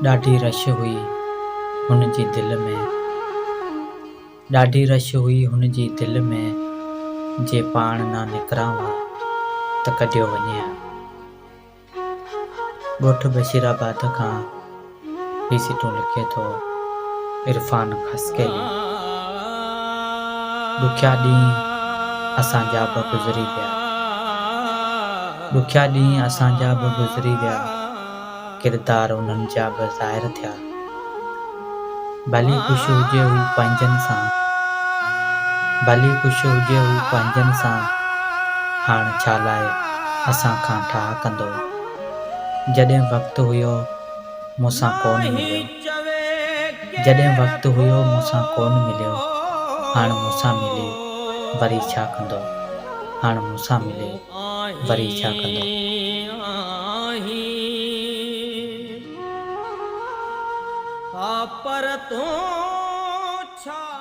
ڏاڍي رش هئي هن جي دل ۾. ڏاڍي رش هئي هن جي دل ۾، جي پاڻ نه نڪران ها ته ڪڍيو وڃي ها. ڳوٺ بشير آباد کان هي سٽون لکي ٿو عرفان خاصخيلي. ڏکيا ڏينهن اسان جا به گذري ويا. ڏکيا ڏينهن اسان جا به گذري ويا. ڪردار انهن جا به ظاهر ٿيا. ڀلي خوش هجي هو پنهنجن سان. ڀلي خوش هجي هو پنهنجن سان. هاڻ ڇا لاء اسان کان ٺاهه ڪندو. جڏهن وقت هيو مون سان ڪونه مليو. جڏهن وقت هيو مون سان ڪونه مليو. هاڻ مون سان ملي وري ڇا ڪندو. هاڻ مون سان ملي وري ڇا ڪندو. پر تون ڇا.